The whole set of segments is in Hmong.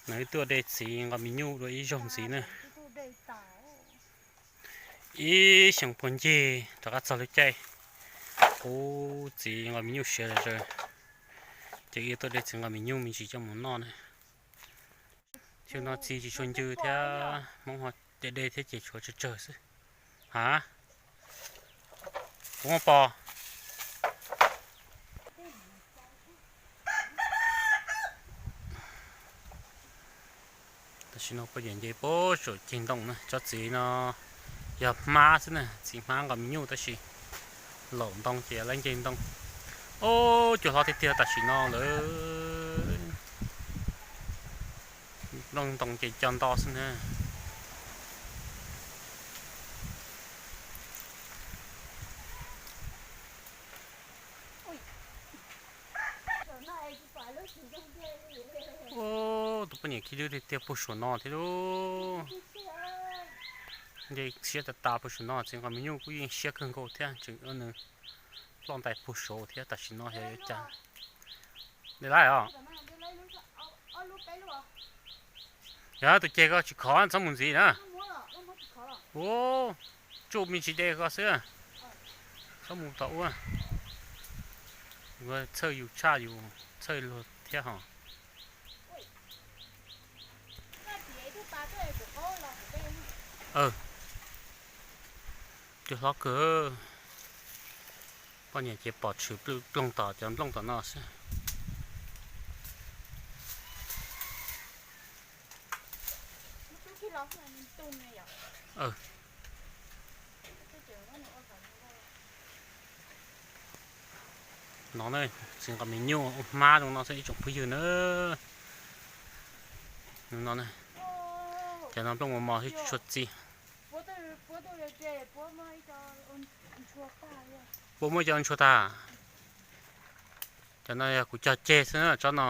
Nws tuaj de txiv nqos mis nyuj dua ib zaug ntxiv na. Ib xyoos puag ncig rov qab txog lub caij qub txiv nqos mis nyuj siav zom zaws, ces wb tuaj de txiv nqos mis nyuj me ntsis coj mus noj na. Xyoo no txiv tsis tshua ncw thiab, Hmoob ho de de thiab ces tshuav tsawg tsawg xwb. Ha, kuv muaj pos. Tam sim no poj niam nce puag saum ceg ntoo na, tsob txiv no yog hmab xwb na, txiv hmab nqos mis nyuj tab sis laum ntoo ces laib nce ntoo. Ob, cua hlob tiag tiag tam sim no lawm, nplooj ntoo ces co nto xwb na. Tus poj niam khib lwb tiag tiag puag saum no thiab lauj. Nce siab tas tas puag saum no, txiv nqos mis nyuj kuj yeej siab kawg nkaus thiab, tseem ua nws ploj ntais puag saud thiab. Tam sim no xyov yuav cas. De laib os. Yog tus ceg ko tsis khov txhob mus ntxiv na. Ua, tsuj me ntsis de ko xwb, txhob mus tom ub. Txhawj yus tshaj yus txhawj luag thiab hos. Cua hlob kawg. Poj niam ces pom tshwm plooj tom cov nplooj tom no xwb. No na, txiv nqos mis nyuj ua hmab zoo no xwb ib tsoom phooj ywg na. No, cov no nplooj mos mos tshua txi. Puab muab cov ntshua tag. Cov no yog kuv cog ceg xwb na, tsob no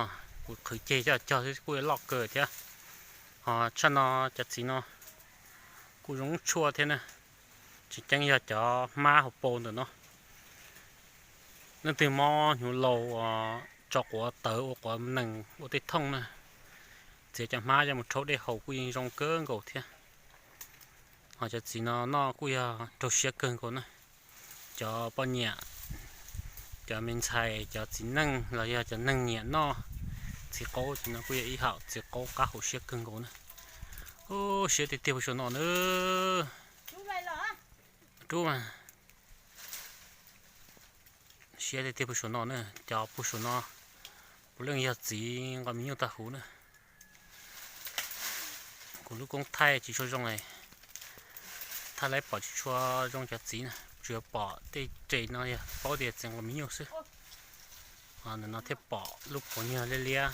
kuv qhwv ceg coj cog xwb kuj yuav loj kawg thiab. Ho tshaj no cov txiv no kuj zoo tshuaj thiab na. Tseem ceeb yog cov hmab hauv paus ntawm no. Leej twg mob hnyuv laus, tso quav tawv ua quav nees ua tej thooj na, txiav cov hmab coj mus rhaub dej haus kuj yeej zoo kawg nkaus thiab. Ho cov txiv no noj kuj yog raug siab kawg nkaus na. Cov poj niam, cov me ntxhais, cov txiv neej los yog cov neeg nyiam noj txiv qaub, cov no kuj yog ib hom txiv qaub qab hauv siab kawg nkaus na. Ub, siab tiag tiag puag saum no na. Rub mas. Siab tiag tiag puag saum no na, cov puag saum no puav leej yog txiv nqos mis nyuj tag huv na. Kuv lub koob thaij tsis tshua zoo, thaij laib pom tsis tshua zoo cov txiv na, tsuas yog pom tej res no yog paub tias txiv nqos mis nyuj xwb. Ntawm no thiaj pom lub phuv nyuag liab liab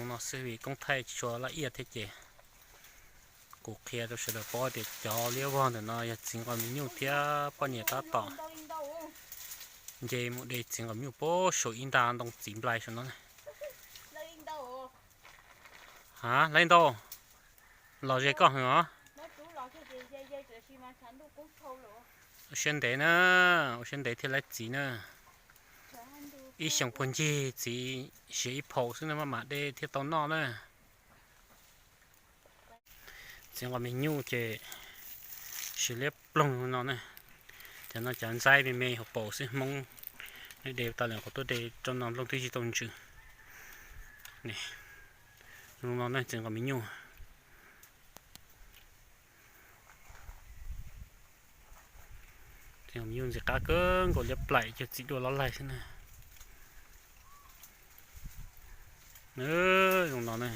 no xwb vim koob thaij tsis tshua laj iaj thiab ces kuv qhia rau sawv daws paub tias cov liab vog ntawm no yog txiv nqos mis nyuj thiab poj niam tab tom nce mus de txiv nqos mis nyuj puag saum ib nta ntoo txiv nplai saum no na. Ha, laib ntau. Los ze koj heev os. Ua siab ntev na, ua siab ntev thiaj laib txiv na. Ib xyoos puag ncig txiv siav ib phaum xwb na maj mam de thiaj tau noj na. Txiv nqos mis nyuj ces siav liab ploog no na. Cov no cov ntxaib me me hauv paus xwb, Hmoob de tau lawm qhov tuaj de rau no nplooj twb tsis tau ntsws. Zoo no ne txiv nqos mis nyuj. Txiv nqos mis nyuj ntxim qab kawg nkaus, liab plaim cuag txiv duaj lob laig xwb na. Zoo no ne,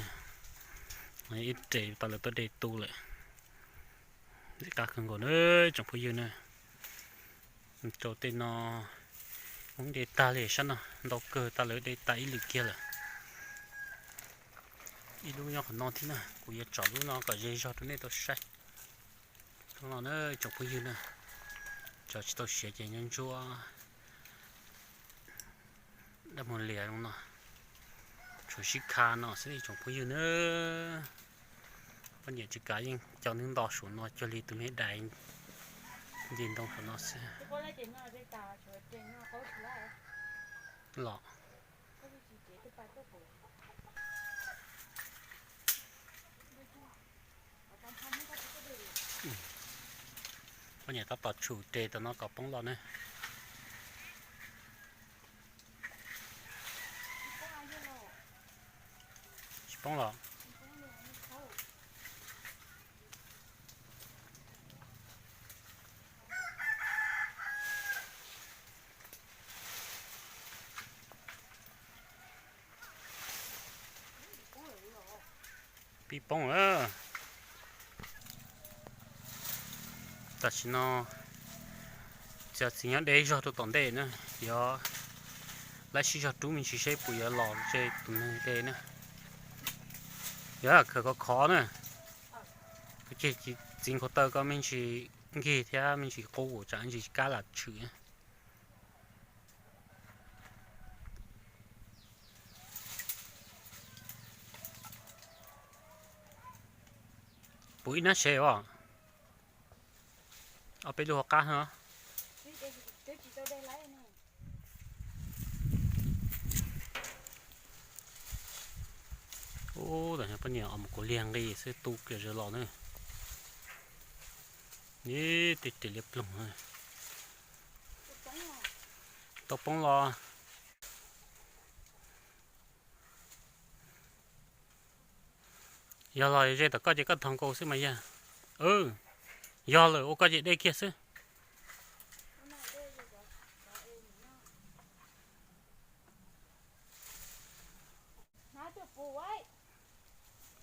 ib res tau lawv tuaj de tu lawm. Ntxim qab kawg nkaus na tsoom phooj ywg na. Rau tej no Hmoob de tag li sab no, ntau kawg tas lawv de tas ib lwm kiag lawm. Ib lub nyob qhov no thiab na, kuv yuav tsom lub no kom ze zog rau nej tau saib. Zoo no na tsoom phooj ywg na, tso tsis tau siav ces nyob ntsuab dab muag lias zoo no, tshuav sib kha no xwb tsoom phooj ywg na. Poj niam tsis kav yeej coj nws nto saum no cuag li tus me dais nce ntoo saum no xwb. Los, Poj niam tab tom tshum tes tam no kom poob los ne. Tsis poob los. Pib poob lawm. Tam sim no txiav txiv nyob deb zog rau tom ntej na, yog laib sib zog rub me ntsis seb puas yuav los ze tus neeg de na. Yog khaws khov khov na, koj ceg txiv nkaus taw koj me ntsis nkig thiab me ntsis qub tsam ntsis kab lam tshwm. Puv ib nab sev os. Ob peb lub hauv qab no. Ub, tam poj niam os mus kuv liag nqi xwb tu kiag zws los na. Ib tib ris liab ploog tau poob los. Yog los ze tom koj ces koj thov nkaus xwb mas yog. Yog lawm ua koj ces de kiag xwb.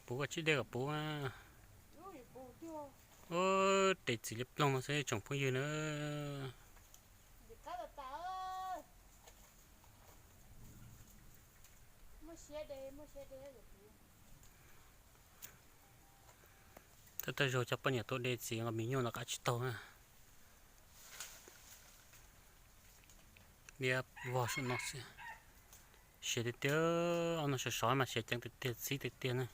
Puv koj tsib dej kom puv. Tes txiv liab ploog no xwb tsoom phooj ywg na. Thawj thawj zaug coj poj niam tuaj de txiv nqos mis nyuj no qab tsis taug na. Liab vog saum no xwb. Siav tiag tiag, ob no sov sov mas siav ceev tiag tiag, txib tiag tiag na.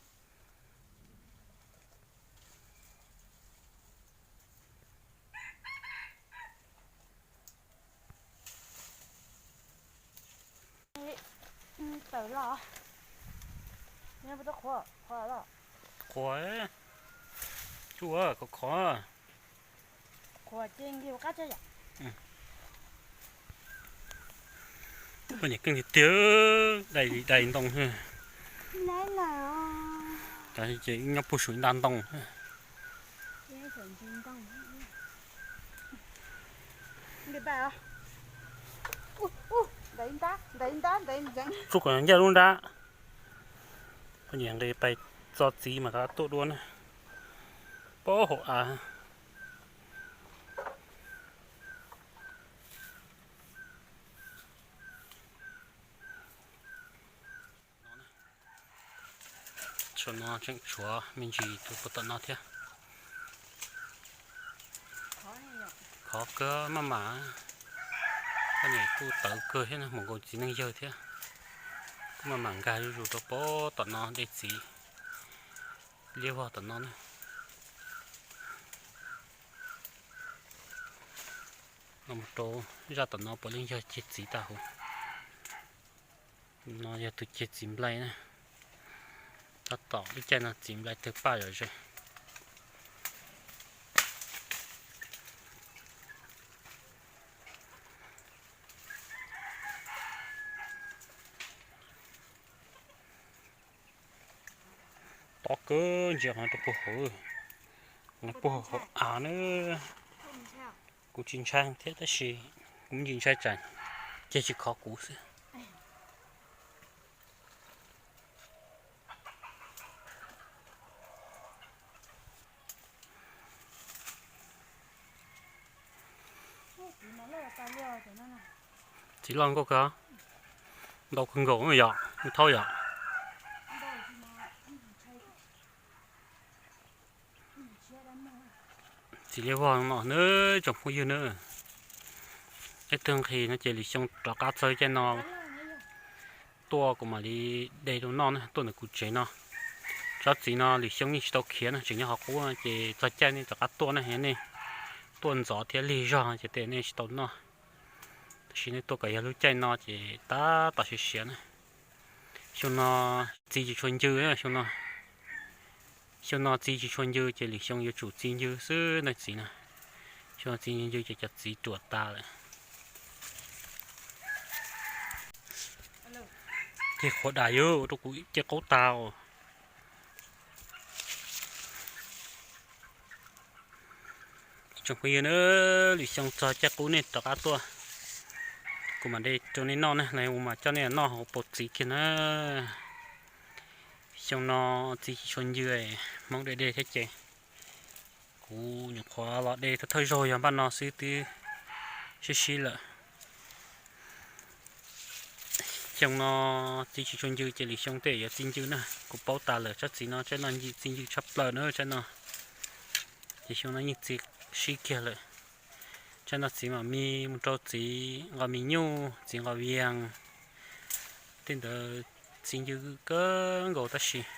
Tawm los, qhuav, qhuav, khov khov. Qhuav ces nqis qab tsa yom. Poj niam keej tiag tiag, dai dai ntoo. Ces nyob puag saum nta ntoo. Tsuj kom ncaj lub nrab. Poj niam nqis pais txo txiv mas rov tuaj dua na. Pob hauv av. Saum no tseem tshuav me ntsis tus puag tom no thiab. Khov kawg maj mam. Poj niam kuj tawv kawg thiab na, mus nkaus txiv neej yawg thiab. Kuj maj mam nkag zuj zus rau puag tom no dej txiv liab vog tom no na. Los mus rau zaj tom no puav leej yog ceg txiv tag huv. No yog tus ceg txiv nplai na. Tab tom lub caij no txiv nplai twg paj zom zaws. Tob kawg ntsia qhov rau puag hauv, puag hauv av na. Kuv tsis ntshai thiab tab sis kuv ntsis ntshai tsam ceg tsis khov kuv xwb. Txiv loj nkauj kawg, ntau kawg nkaus yom, thaub yom. Txiv liab vog no nawb tsoom phooj ywg nawb. Ib tug nqhis no ces lwm xyoo rov qab txog caij no tuaj kuv mam li de rau noj na, tuaj ntawm kuv tsev no. Tsob txiv no lwm xyoo yeej tsis tau khiav no, tseem nyob qhov qub no ces txog caij nej rov qab tuaj na, yog nej tuaj ntxov thiab lig zog ces tej nej tsis tau noj. Tab sis nej tuaj kom yog lub caij no ces tab tom siav siav na. Xyoo no txiv tsis tshua ncw, xyoo no txiv tsis tshua ncw ces lwm xyoo yuav tsum txiv ncw xwb ntag txiv na. Xyoo txiv ncw ces cov txiv ruam tas lawm. Ces qhuav dam yuav ua rau kuv cia qaub tas. Tsoom phooj ywg na, lwm xyoo txog caij qub nej rov qab tuaj, kuv mam de rau nej noj na, lawv ua mas coj nej noj hauv paus txiv kiag na. Xyoo no txiv tsis tshua ncw, hmoob de de thiab ces kuv nyuam qhuav los de thawj thawj zaug yog npaj no xwb twb sib sib lawm. Xyoo no txiv tsis tshua ncw ces lwm xyoo tej yuav txi ncw na. Kuv paub tas lawm tsob txiv no tsob no ncw txi ncw tshaj plaws na tsob no. Ces xyoo no yeej txi sib kiag lawm. Tsob no txiv mam me mus rau txiv nqos mis nyuj, txiv nqos vias, tej ntawd txi ncw kawg nkaus tab sis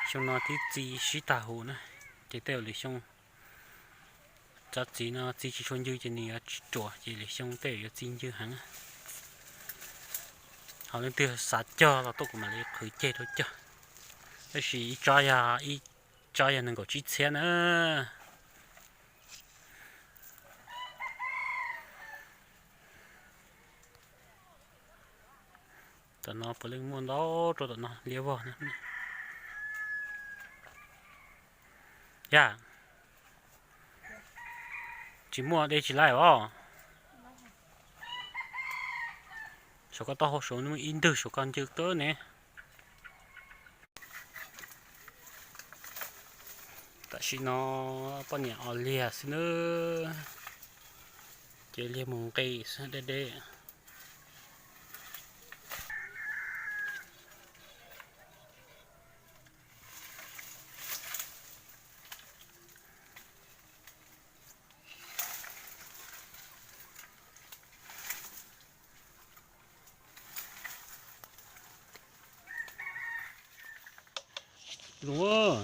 xyoo no twb txi sib tag huv na. Ces tej zaum lwm xyoo tsob txiv no txi tsis tshua ncw ces nws yuav tsis ruam ces lwm xyoo tej zaum yuav txi ncw heev. Ho leej twg xav cog los tuaj kuv mam li qhwv ceg rau cog. Tab sis ib tsob yog, ib tsob yog nees nkaum tsib txhiab na. Tom no puav leej muaj ntau rau tom no liab vog na. Yam, tsis muaj de tsis laij os. Saum koj taub hau saud muaj ib ntwg saum koj ncw kawg ne. Tam sim no poj niam os liag xwb nawb, ces liag mus nqis xwb deb deb. Zoo,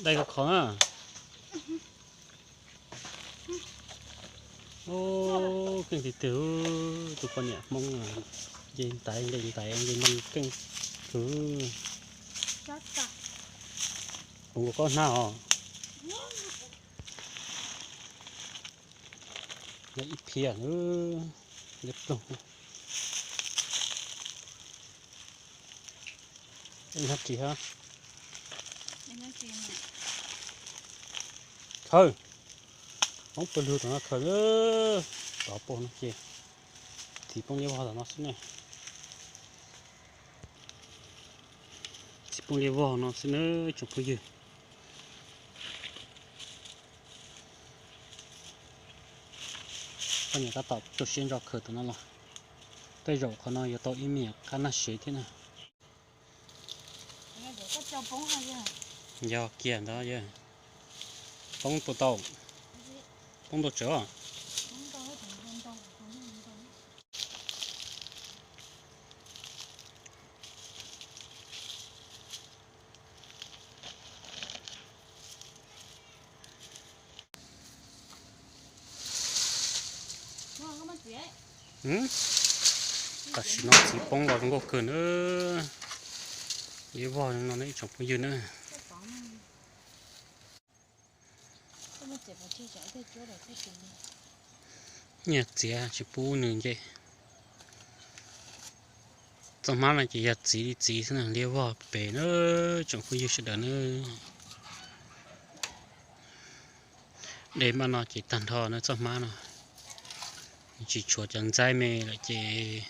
dai kho kho na. Keej tiag tiag, tus poj niam Hmoob nce ntaiv nce ntaiv nce nce keej kawg. Ua koj hnab os. Ib phiab liab ploog. Ib hnab ris hab. Khaws, poob pawg lug tom no khaws, tov poob no ces txiv poob liab vog tom no xwb ne. Txiv poob liab vog no xwb na tsoom phooj ywg. Koj niam tab tom rau siab ntso khaws tom no los, tej zaum qhov no yuav tau ib me nyuam qab nag sev thiab na. Yog kiag ntawd, poob tau, poob tau tsawv. Tam sim no txiv poob los zoo nkauj kawg na. Liab vog no ib tsoom phooj ywg na. Nyiaj txiav tsis pub nws nce. Txoj hmab no ces yog txiv li txiv xwb na, liab vog pem na, tsoom phooj ywg sawv daws na. De npaj no ces tag nrho na txoj hmab no. Tsis tshuav cov ntxaib me lawm ces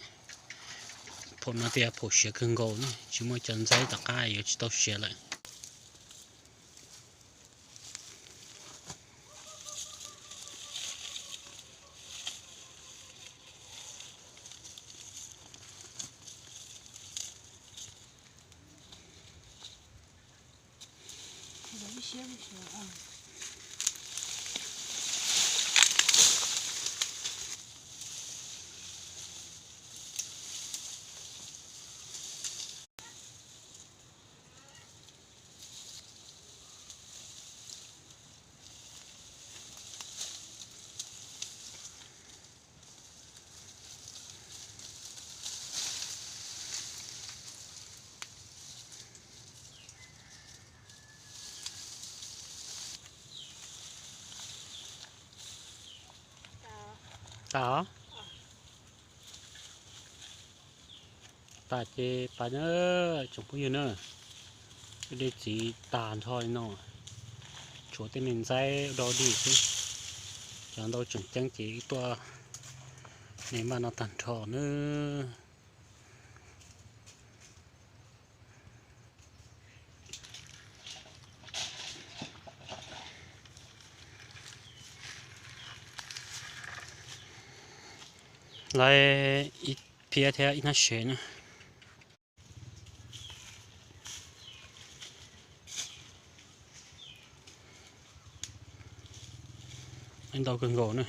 phaum no tias phaum siav kawg nkaus ne, tsis muaj cov ntxaib tom qab yuav tsis tau siav lawm. Tas os. Tas ces pais na, tsoom phooj ywg na, dej txiv tag nrho li no, tshuav tej me ntxaib do dig xwb. Cov ntau tseem ceeb ces wb tuaj me npaj no tag nrho na. Lawv ib phiab thiab ib hnab sev na. Ntau kawg nkaus na.